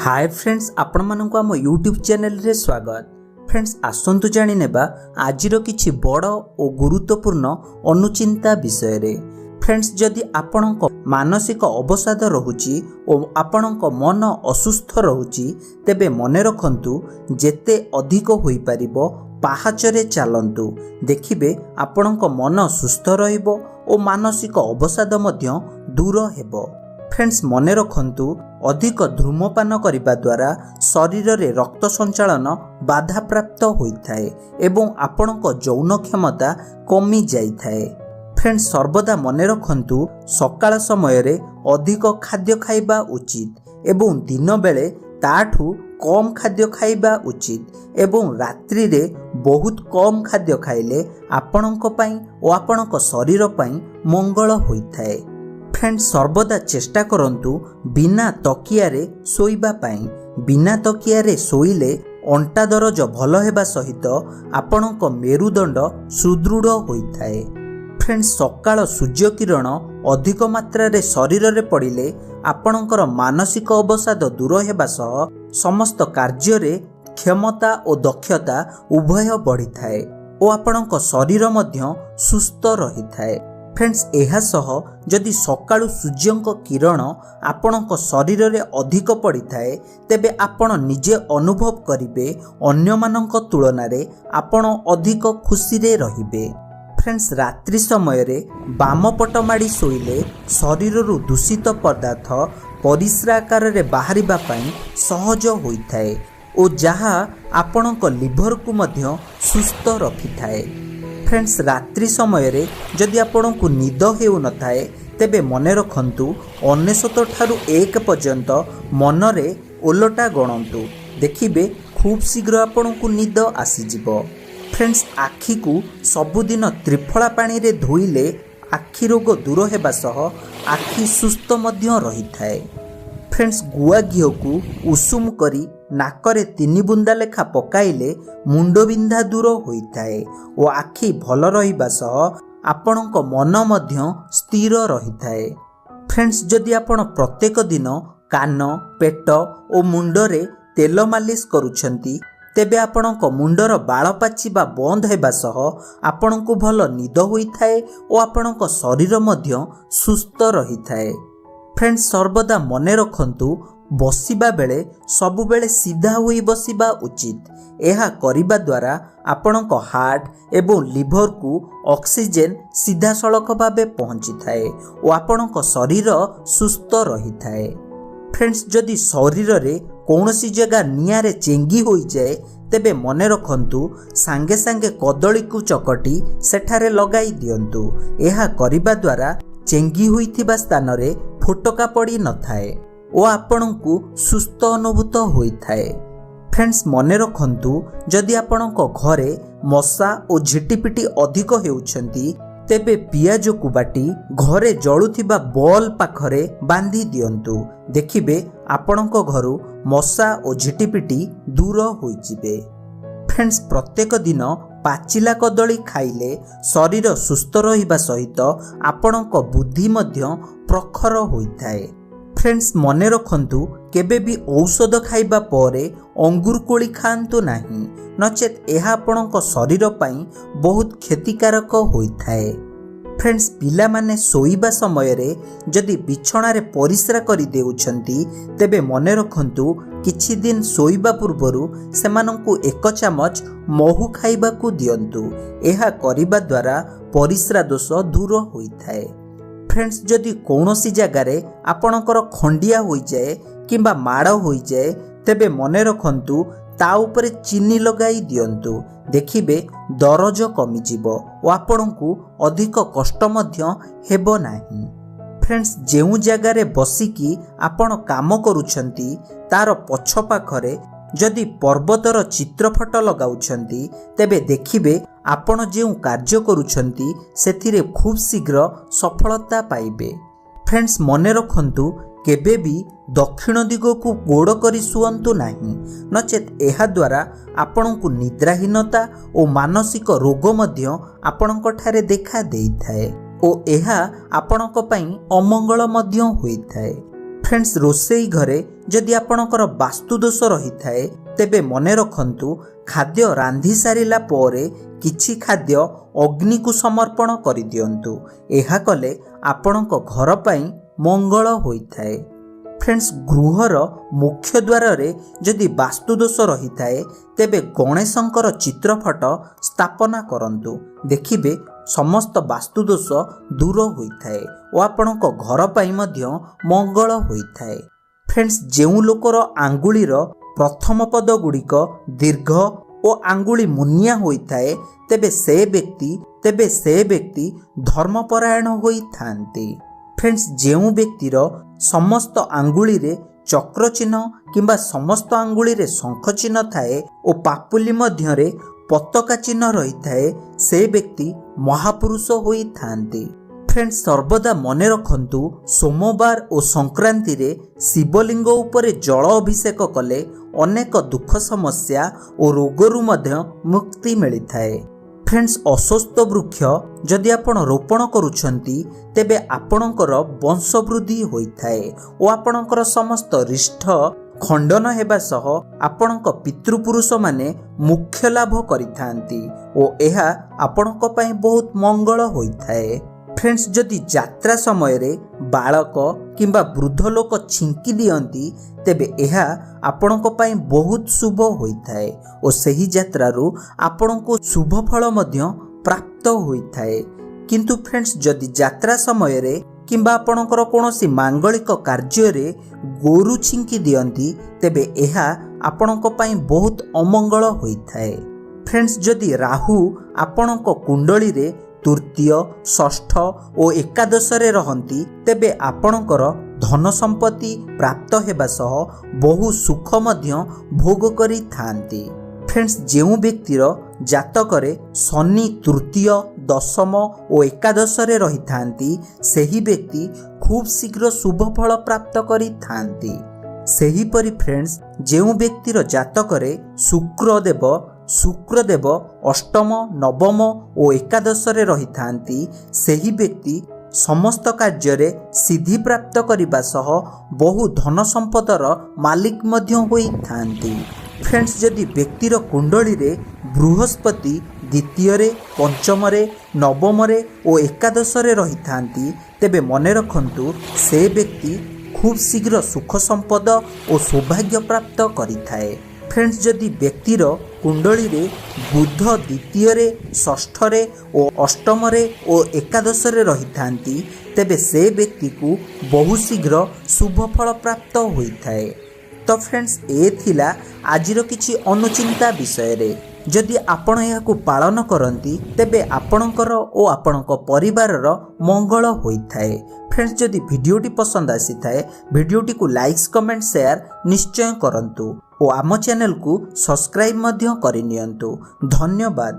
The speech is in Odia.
ହାଏ ଫ୍ରେଣ୍ଡସ୍, ଆପଣମାନଙ୍କୁ ଆମ ୟୁଟ୍ୟୁବ୍ ଚ୍ୟାନେଲରେ ସ୍ୱାଗତ। ଫ୍ରେଣ୍ଡସ୍, ଆସନ୍ତୁ ଜାଣିନେବା ଆଜିର କିଛି ବଡ଼ ଓ ଗୁରୁତ୍ୱପୂର୍ଣ୍ଣ ଅନୁଚିନ୍ତା ବିଷୟରେ। ଫ୍ରେଣ୍ଡସ୍, ଯଦି ଆପଣଙ୍କ ମାନସିକ ଅବସାଦ ରହୁଛି ଓ ଆପଣଙ୍କ ମନ ଅସୁସ୍ଥ ରହୁଛି, ତେବେ ମନେ ରଖନ୍ତୁ ଯେତେ ଅଧିକ ହୋଇପାରିବ ପାହାଚରେ ଚାଲନ୍ତୁ। ଦେଖିବେ ଆପଣଙ୍କ ମନ ସୁସ୍ଥ ରହିବ ଓ ମାନସିକ ଅବସାଦ ମଧ୍ୟ ଦୂର ହେବ। ଫ୍ରେଣ୍ଡସ୍, ମନେ ରଖନ୍ତୁ ଅଧିକ ଧୂମପାନ କରିବା ଦ୍ୱାରା ଶରୀରରେ ରକ୍ତ ସଞ୍ଚାଳନ ବାଧାପ୍ରାପ୍ତ ହୋଇଥାଏ ଏବଂ ଆପଣଙ୍କ ଯୌନ କ୍ଷମତା କମି ଯାଇଥାଏ। ଫ୍ରେଣ୍ଡସ୍, ସର୍ବଦା ମନେ ରଖନ୍ତୁ ସକାଳ ସମୟରେ ଅଧିକ ଖାଦ୍ୟ ଖାଇବା ଉଚିତ ଏବଂ ଦିନବେଳେ ତାଠୁ କମ୍ ଖାଦ୍ୟ ଖାଇବା ଉଚିତ ଏବଂ ରାତ୍ରିରେ ବହୁତ କମ୍ ଖାଦ୍ୟ ଖାଇଲେ ଆପଣଙ୍କ ପାଇଁ ଓ ଆପଣଙ୍କ ଶରୀର ପାଇଁ ମଙ୍ଗଳ ହୋଇଥାଏ। ଫ୍ରେଣ୍ଡ, ସର୍ବଦା ଚେଷ୍ଟା କରନ୍ତୁ ବିନା ତକିଆରେ ଶୋଇବା ପାଇଁ। ବିନା ତକିଆରେ ଶୋଇଲେ ଅଣ୍ଟା ଦରଜ ଭଲ ହେବା ସହିତ ଆପଣଙ୍କ ମେରୁଦଣ୍ଡ ସୁଦୃଢ଼ ହୋଇଥାଏ। ଫ୍ରେଣ୍ଡ, ସକାଳ ସୂର୍ଯ୍ୟକିରଣ ଅଧିକ ମାତ୍ରାରେ ଶରୀରରେ ପଡ଼ିଲେ ଆପଣଙ୍କର ମାନସିକ ଅବସାଦ ଦୂର ହେବା ସହ ସମସ୍ତ କାର୍ଯ୍ୟରେ କ୍ଷମତା ଓ ଦକ୍ଷତା ଉଭୟ ବଢ଼ିଥାଏ ଓ ଆପଣଙ୍କ ଶରୀର ମଧ୍ୟ ସୁସ୍ଥ ରହିଥାଏ। ଫ୍ରେଣ୍ଡସ୍, ଏହା ସହ ଯଦି ସକାଳୁ ସୂର୍ଯ୍ୟଙ୍କ କିରଣ ଆପଣଙ୍କ ଶରୀରରେ ଅଧିକ ପଡ଼ିଥାଏ, ତେବେ ଆପଣ ନିଜେ ଅନୁଭବ କରିବେ ଅନ୍ୟମାନଙ୍କ ତୁଳନାରେ ଆପଣ ଅଧିକ ଖୁସିରେ ରହିବେ। ଫ୍ରେଣ୍ଡସ୍, ରାତ୍ରି ସମୟରେ ବାମ ପଟ ମାଡ଼ି ଶୋଇଲେ ଶରୀରରୁ ଦୂଷିତ ପଦାର୍ଥ ପରିସ୍ରା ଆକାରରେ ବାହାରିବା ପାଇଁ ସହଜ ହୋଇଥାଏ ଓ ଯାହା ଆପଣଙ୍କ ଲିଭରକୁ ମଧ୍ୟ ସୁସ୍ଥ ରଖିଥାଏ। ଫ୍ରେଣ୍ଡସ୍, ରାତ୍ରି ସମୟରେ ଯଦି ଆପଣଙ୍କୁ ନିଦ ହେଉନଥାଏ, ତେବେ ମନେ ରଖନ୍ତୁ 99 ଠାରୁ 1 ପର୍ଯ୍ୟନ୍ତ ମନରେ ଓଲଟା ଗଣନ୍ତୁ। ଦେଖିବେ ଖୁବ୍ ଶୀଘ୍ର ଆପଣଙ୍କୁ ନିଦ ଆସିଯିବ। ଫ୍ରେଣ୍ଡସ୍, ଆଖିକୁ ସବୁଦିନ ତ୍ରିଫଳା ପାଣିରେ ଧୋଇଲେ ଆଖି ରୋଗ ଦୂର ହେବା ସହ ଆଖି ସୁସ୍ଥ ମଧ୍ୟ ରହିଥାଏ। ଫ୍ରେଣ୍ଡସ୍, ଗୁଆ ଘିଅକୁ ଉଷୁମ କରି ନାକରେ 3 ବୁନ୍ଦା ଲେଖା ପକାଇଲେ ମୁଣ୍ଡବିନ୍ଧା ଦୂର ହୋଇଥାଏ ଓ ଆଖି ଭଲ ରହିବା ସହ ଆପଣଙ୍କ ମନ ମଧ୍ୟ ସ୍ଥିର ରହିଥାଏ। ଫ୍ରେଣ୍ଡସ୍, ଯଦି ଆପଣ ପ୍ରତ୍ୟେକ ଦିନ କାନ, ପେଟ ଓ ମୁଣ୍ଡରେ ତେଲ ମାଲିସ କରୁଛନ୍ତି, ତେବେ ଆପଣଙ୍କ ମୁଣ୍ଡର ବାଳ ପାଚିବା ବନ୍ଦ ହେବା ସହ ଆପଣଙ୍କୁ ଭଲ ନିଦ ହୋଇଥାଏ ଓ ଆପଣଙ୍କ ଶରୀର ମଧ୍ୟ ସୁସ୍ଥ ରହିଥାଏ। ଫ୍ରେଣ୍ଡସ୍, ସର୍ବଦା ମନେ ରଖନ୍ତୁ ବସିବା ବେଳେ ସବୁବେଳେ ସିଧା ହୋଇ ବସିବା ଉଚିତ। ଏହା କରିବା ଦ୍ୱାରା ଆପଣଙ୍କ ହାର୍ଟ ଏବଂ ଲିଭରକୁ ଅକ୍ସିଜେନ୍ ସିଧାସଳଖ ଭାବେ ପହଞ୍ଚିଥାଏ ଓ ଆପଣଙ୍କ ଶରୀର ସୁସ୍ଥ ରହିଥାଏ। ଫ୍ରେଣ୍ଡସ୍, ଯଦି ଶରୀରରେ କୌଣସି ଜାଗା ନିଆଁରେ ଚେଙ୍ଗି ହୋଇଯାଏ, ତେବେ ମନେ ରଖନ୍ତୁ ସାଙ୍ଗେ ସାଙ୍ଗେ କଦଳୀକୁ ଚକଟି ସେଠାରେ ଲଗାଇ ଦିଅନ୍ତୁ। ଏହା କରିବା ଦ୍ୱାରା ଚେଙ୍ଗି ହୋଇଥିବା ସ୍ଥାନରେ ଫୋଟକା ପଡ଼ି ନଥାଏ ଓ ଆପଣଙ୍କୁ ସୁସ୍ଥ ଅନୁଭୂତ ହୋଇଥାଏ। ଫ୍ରେଣ୍ଡସ୍, ମନେ ରଖନ୍ତୁ ଯଦି ଆପଣଙ୍କ ଘରେ ମଶା ଓ ଝିଟିପିଟି ଅଧିକ ହେଉଛନ୍ତି, ତେବେ ପିଆଜକୁ ବାଟି ଘରେ ଜଳୁଥିବା ବଲ୍ ପାଖରେ ବାନ୍ଧି ଦିଅନ୍ତୁ। ଦେଖିବେ ଆପଣଙ୍କ ଘରୁ ମଶା ଓ ଝିଟିପିଟି ଦୂର ହୋଇଯିବେ। ଫ୍ରେଣ୍ଡସ୍, ପ୍ରତ୍ୟେକ ଦିନ ପାଚିଲା କଦଳୀ ଖାଇଲେ ଶରୀର ସୁସ୍ଥ ରହିବା ସହିତ ଆପଣଙ୍କ ବୁଦ୍ଧି ମଧ୍ୟ ପ୍ରଖର ହୋଇଥାଏ। ଫ୍ରେଣ୍ଡସ୍, ମନେ ରଖନ୍ତୁ କେବେ ବି ଔଷଧ ଖାଇବା ପରେ ଅଙ୍ଗୁର କୋଳି ଖାଆନ୍ତୁ ନାହିଁ, ନଚେତ୍ ଏହା ଆପଣଙ୍କ ଶରୀର ପାଇଁ ବହୁତ କ୍ଷତିକାରକ ହୋଇଥାଏ। ଫ୍ରେଣ୍ଡସ୍, ପିଲାମାନେ ଶୋଇବା ସମୟରେ ଯଦି ବିଛଣାରେ ପରିସ୍ରା କରିଦେଉଛନ୍ତି, ତେବେ ମନେ ରଖନ୍ତୁ କିଛି ଦିନ ଶୋଇବା ପୂର୍ବରୁ ସେମାନଙ୍କୁ 1 ଚାମଚ ମହୁ ଖାଇବାକୁ ଦିଅନ୍ତୁ। ଏହା କରିବା ଦ୍ୱାରା ପରିସ୍ରା ଦୋଷ ଦୂର ହୋଇଥାଏ। ଫ୍ରେଣ୍ଡସ୍, ଯଦି କୌଣସି ଜାଗାରେ ଆପଣଙ୍କର ଖଣ୍ଡିଆ ହୋଇଯାଏ କିମ୍ବା ମାଡ଼ ହୋଇଯାଏ, ତେବେ ମନେ ରଖନ୍ତୁ ତା ଉପରେ ଚିନି ଲଗାଇ ଦିଅନ୍ତୁ। ଦେଖିବେ ଦରଜ କମିଯିବ ଓ ଆପଣଙ୍କୁ ଅଧିକ କଷ୍ଟ ମଧ୍ୟ ହେବ ନାହିଁ। ଫ୍ରେଣ୍ଡସ୍, ଯେଉଁ ଜାଗାରେ ବସିକି ଆପଣ କାମ କରୁଛନ୍ତି ତାର ପଛ ପାଖରେ ଯଦି ପର୍ବତର ଚିତ୍ରଫଟ ଲଗାଉଛନ୍ତି, ତେବେ ଦେଖିବେ ଆପଣ ଯେଉଁ କାର୍ଯ୍ୟ କରୁଛନ୍ତି ସେଥିରେ ଖୁବ୍ ଶୀଘ୍ର ସଫଳତା ପାଇବେ। ଫ୍ରେଣ୍ଡସ୍, ମନେ ରଖନ୍ତୁ କେବେ ବି ଦକ୍ଷିଣ ଦିଗକୁ ଗୋଡ଼ କରି ଶୁଅନ୍ତୁ ନାହିଁ, ନଚେତ୍ ଏହାଦ୍ୱାରା ଆପଣଙ୍କୁ ନିଦ୍ରାହୀନତା ଓ ମାନସିକ ରୋଗ ମଧ୍ୟ ଆପଣଙ୍କଠାରେ ଦେଖା ଦେଇଥାଏ ଓ ଏହା ଆପଣଙ୍କ ପାଇଁ ଅମଙ୍ଗଳ ମଧ୍ୟ ହୋଇଥାଏ। ଫ୍ରେଣ୍ଡସ୍, ରୋଷେଇ ଘରେ ଯଦି ଆପଣଙ୍କର ବାସ୍ତୁଦୋଷ ରହିଥାଏ, ତେବେ ମନେ ରଖନ୍ତୁ ଖାଦ୍ୟ ରାନ୍ଧି ସାରିଲା ପରେ କିଛି ଖାଦ୍ୟ ଅଗ୍ନିକୁ ସମର୍ପଣ କରିଦିଅନ୍ତୁ। ଏହା କଲେ ଆପଣଙ୍କ ଘର ପାଇଁ ମଙ୍ଗଳ ହୋଇଥାଏ। ଫ୍ରେଣ୍ଡସ୍, ଗୃହର ମୁଖ୍ୟ ଦ୍ୱାରରେ ଯଦି ବାସ୍ତୁଦୋଷ ରହିଥାଏ, ତେବେ ଗଣେଶଙ୍କର ଚିତ୍ରଫଟ ସ୍ଥାପନା କରନ୍ତୁ। ଦେଖିବେ ସମସ୍ତ ବାସ୍ତୁଦୋଷ ଦୂର ହୋଇଥାଏ ଓ ଆପଣଙ୍କ ଘର ପାଇଁ ମଧ୍ୟ ମଙ୍ଗଳ ହୋଇଥାଏ। ଫ୍ରେଣ୍ଡସ୍, ଯେଉଁ ଲୋକର ଆଙ୍ଗୁଳିର ପ୍ରଥମ ପଦ ଗୁଡ଼ିକ ଦୀର୍ଘ ଓ ଆଙ୍ଗୁଳି ମୁନିଆ ହୋଇଥାଏ, ତେବେ ସେ ବ୍ୟକ୍ତି ଧର୍ମପରାୟଣ ହୋଇଥାନ୍ତି। ଫ୍ରେଣ୍ଡସ୍, ଯେଉଁ ବ୍ୟକ୍ତିର ସମସ୍ତ ଆଙ୍ଗୁଳିରେ ଚକ୍ର ଚିହ୍ନ କିମ୍ବା ସମସ୍ତ ଆଙ୍ଗୁଳିରେ ଶଙ୍ଖ ଚିହ୍ନ ଥାଏ ଓ ପାପୁଲି ମଧ୍ୟରେ ପତାକା ଚିହ୍ନ ରହିଥାଏ, ସେ ବ୍ୟକ୍ତି ମହାପୁରୁଷ ହୋଇଥାନ୍ତି। ଫ୍ରେଣ୍ଡସ୍, ସର୍ବଦା ମନେ ରଖନ୍ତୁ ସୋମବାର ଓ ସଂକ୍ରାନ୍ତିରେ ଶିବଲିଙ୍ଗ ଉପରେ ଜଳ ଅଭିଷେକ କଲେ ଅନେକ ଦୁଃଖ ସମସ୍ୟା ଓ ରୋଗରୁ ମଧ୍ୟ ମୁକ୍ତି ମିଳିଥାଏ। ଫ୍ରେଣ୍ଡସ୍, ଅସ୍ୱସ୍ଥ ବୃକ୍ଷ ଯଦି ଆପଣ ରୋପଣ କରୁଛନ୍ତି, ତେବେ ଆପଣଙ୍କର ବଂଶବୃଦ୍ଧି ହୋଇଥାଏ ଓ ଆପଣଙ୍କର ସମସ୍ତ ରିଷ୍ଠ ଖଣ୍ଡନ ହେବା ସହ ଆପଣଙ୍କ ପିତୃପୁରୁଷମାନେ ମୁଖ୍ୟ ଲାଭ କରିଥାନ୍ତି ଓ ଏହା ଆପଣଙ୍କ ପାଇଁ ବହୁତ ମଙ୍ଗଳ ହୋଇଥାଏ। ଫ୍ରେଣ୍ଡସ୍, ଯଦି ଯାତ୍ରା ସମୟରେ ବାଳକ କିମ୍ବା ବୃଦ୍ଧ ଲୋକ ଛିଙ୍କି ଦିଅନ୍ତି, ତେବେ ଏହା ଆପଣଙ୍କ ପାଇଁ ବହୁତ ଶୁଭ ହୋଇଥାଏ ଓ ସେହି ଯାତ୍ରାରୁ ଆପଣଙ୍କୁ ଶୁଭ ଫଳ ମଧ୍ୟ ପ୍ରାପ୍ତ ହୋଇଥାଏ। କିନ୍ତୁ ଫ୍ରେଣ୍ଡସ୍, ଯଦି ଯାତ୍ରା ସମୟରେ କିମ୍ବା ଆପଣଙ୍କର କୌଣସି ମାଙ୍ଗଳିକ କାର୍ଯ୍ୟରେ ଗୋରୁ ଛିଙ୍କି ଦିଅନ୍ତି, ତେବେ ଏହା ଆପଣଙ୍କ ପାଇଁ ବହୁତ ଅମଙ୍ଗଳ ହୋଇଥାଏ। ଫ୍ରେଣ୍ଡସ୍, ଯଦି ରାହୁ ଆପଣଙ୍କ କୁଣ୍ଡଳୀରେ ତୃତୀୟ, ଷଷ୍ଠ ଓ ଏକାଦଶରେ ରହନ୍ତି, ତେବେ ଆପଣଙ୍କର ଧନ ସମ୍ପତ୍ତି ପ୍ରାପ୍ତ ହେବା ସହ ବହୁ ସୁଖ ମଧ୍ୟ ଭୋଗ କରିଥାନ୍ତି। ଫ୍ରେଣ୍ଡସ୍, ଯେଉଁ ବ୍ୟକ୍ତିର ଜାତକରେ ଶନି ତୃତୀୟ, ଦଶମ ଓ ଏକାଦଶରେ ରହିଥାନ୍ତି, ସେହି ବ୍ୟକ୍ତି ଖୁବ୍ ଶୀଘ୍ର ଶୁଭ ଫଳ ପ୍ରାପ୍ତ କରିଥାନ୍ତି। ସେହିପରି ଫ୍ରେଣ୍ଡସ୍, ଯେଉଁ ବ୍ୟକ୍ତିର ଜାତକରେ ଶୁକ୍ରଦେବ ଅଷ୍ଟମ, ନବମ ଓ ଏକାଦଶରେ ରହିଥାନ୍ତି, ସେହି ବ୍ୟକ୍ତି ସମସ୍ତ କାର୍ଯ୍ୟରେ ସିଦ୍ଧି ପ୍ରାପ୍ତ କରିବା ସହ ବହୁ ଧନ ସମ୍ପଦର ମାଲିକ ମଧ୍ୟ ହୋଇଥାନ୍ତି। ଫ୍ରେଣ୍ଡସ୍, ଯଦି ବ୍ୟକ୍ତିର କୁଣ୍ଡଳୀରେ ବୃହସ୍ପତି ଦ୍ୱିତୀୟରେ, ପଞ୍ଚମରେ, ନବମରେ ଓ ଏକାଦଶରେ ରହିଥାନ୍ତି, ତେବେ ମନେ ରଖନ୍ତୁ ସେ ବ୍ୟକ୍ତି ଖୁବ୍ ଶୀଘ୍ର ସୁଖ ସମ୍ପଦ ଓ ସୌଭାଗ୍ୟ ପ୍ରାପ୍ତ କରିଥାଏ। ଫ୍ରେଣ୍ଡସ୍, ଯଦି ବ୍ୟକ୍ତିର କୁଣ୍ଡଳୀରେ ବୁଧ ଦ୍ୱିତୀୟରେ, ଷଷ୍ଠରେ ଓ ଅଷ୍ଟମରେ ଓ ଏକାଦଶରେ ରହିଥାନ୍ତି, ତେବେ ସେ ବ୍ୟକ୍ତିକୁ ବହୁ ଶୀଘ୍ର ଶୁଭ ଫଳ ପ୍ରାପ୍ତ ହୋଇଥାଏ। ତ ଫ୍ରେଣ୍ଡସ୍, ଏ ଥିଲା ଆଜିର କିଛି ଅନୁଚିନ୍ତା ବିଷୟରେ। ଯଦି ଆପଣ ଏହାକୁ ପାଳନ କରନ୍ତି, ତେବେ ଆପଣଙ୍କର ଓ ଆପଣଙ୍କ ପରିବାରର ମଙ୍ଗଳ ହୋଇଥାଏ। ଫ୍ରେଣ୍ଡସ୍, ଯଦି ଭିଡ଼ିଓଟି ପସନ୍ଦ ଆସିଥାଏ, ଭିଡ଼ିଓଟିକୁ ଲାଇକ୍ସ, କମେଣ୍ଟ, ସେୟାର ନିଶ୍ଚୟ କରନ୍ତୁ ଓ ଆମ ଚ୍ୟାନେଲକୁ ସବସ୍କ୍ରାଇବ୍ ମଧ୍ୟ କରିନିଅନ୍ତୁ। ଧନ୍ୟବାଦ।